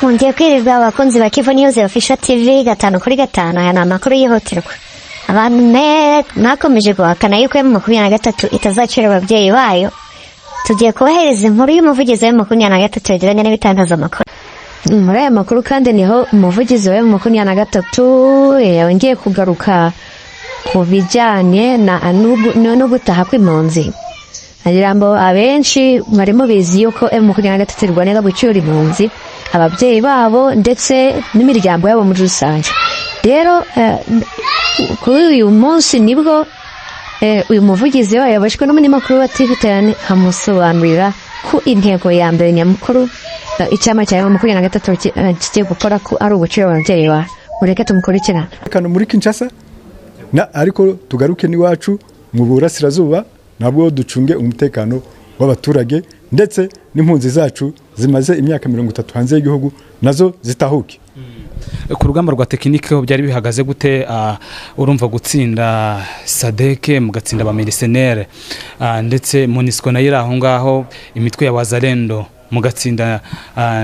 Mwongeye kwirirwa, abakunzi ba Kivu News Official TV 5 kuri 5. Aya ni amakuru yihutirwa. Abantu mwakomeje guhakana yuko M23 itazacira ababyeyi bayo, tugiye kubahereza inkuru y'umuvugizi wa M23 yegeranye n'ibitangazamakuru. Muri aya makuru kandi niho umuvugizi wa M23 yongeye kugaruka ku bijyanye no gutaha kw'impunzi. Nagira ngo abenshi mwari mubizi yuko M23 irwanira gucyura impunzi, ababyeyi babo ndetse n'imiryango yabo muri rusange. Rero kuri uyu munsi nibwo uyu muvugizi wayo yabajwe n'umunyamakuru wa TV10, amusobanurira ko intego ya mbere nyamukuru icyama cya M23 kigiye gukora ko ari ugucyura ababyeyi bawe. Mureke tumukurikirane. Umutekano muri Kinshasa na, ariko tugaruke n'iwacu mu burasirazuba, nabwo ducunge umutekano w'abaturage, ndetse n'impunzi zacu zimaze imyaka 30 hanze y'igihugu nazo zitahuke. Ku rugamba rwa tekinike ho byari bihagaze gute? Urumva gutsinda SADC, mugatsinda aba mercenaires, ndetse MONUSCO nayo iri aho ngaho, imitwe ya Wazalendo, mugatsinda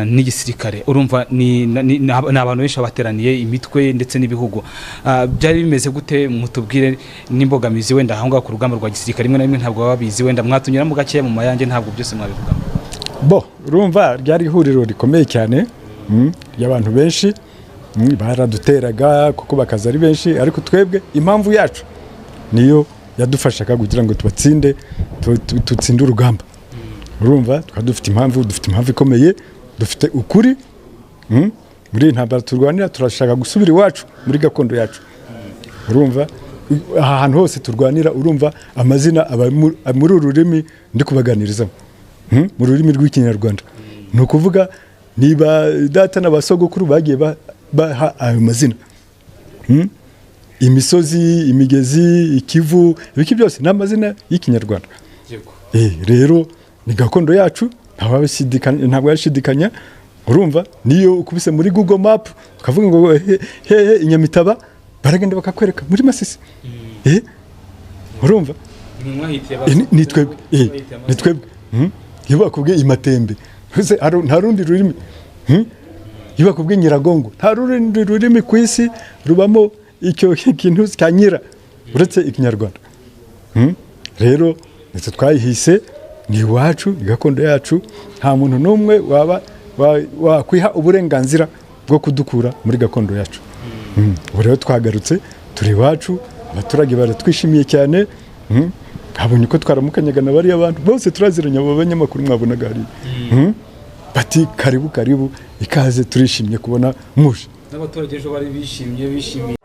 n'igisirikare, urumva ni abantu benshi bateraniye, imitwe ndetse n'ibihugu. Byari bimeze gute? Mutubwire n'imbogamizi wenda aho ngaho ku rugamba rwa gisirikare. Rimwe na rimwe ntabwo baba babizi, wenda mwatunyuramo gakeya mu mayange, ntabwo byose mwabivuga. Bo urumva ryari ihuriro rikomeye cyane, ry'abantu benshi, baraduteraga kuko bakaza ari benshi, ariko twebwe impamvu yacu niyo yadufashaga kugira ngo tubatsinde, tutsinde urugamba. Urumva twari dufite impamvu, dufite impamvu ikomeye, dufite ukuri, muri iyi ntambara turwanira turashaka gusubira iwacu muri gakondo yacu. Urumva aha hantu hose turwanira, urumva amazina aba muri uru rurimi ndi kubaganirizamo, mu rurimi rw'Ikinyarwanda. Ni ukuvuga niba data na basogokuru bagiye baha ayo mazina. Imisozi, imigezi, ikivu, ibiki byose ni amazina y'Ikinyarwanda. Rero ni gakondo yacu, ntabwo yashidikanya. Urumva niyo ukubise muri Google Map ukavuga ngo hehe Inyamitaba, baragenda bakakwereka muri Masisi. Urumva ni twebwe, ni twebwe. Iyo bakubwiye Imatembe, nta rundi rurimi. Iyo bakubwiye Nyiragongo, nta rundi rurimi ku isi rubamo icyo kintu cya nyira uretse Ikinyarwanda. Rero nitwe twayihise, ni iwacu, ni gakondo yacu. Nta muntu n'umwe waba wakwiha uburenganzira bwo kudukura muri gakondo yacu. Ubu rero twagarutse, turi iwacu, abaturage baratwishimiye cyane. Habonye uko twaramukanyaga na bariya bantu bose turaziranye, abo banyamakuru mwabonaga hariya. Bati karibu, karibu, ikaze, turishimye kubona muje. N'abaturage ejo bari bishimye, bishimiye.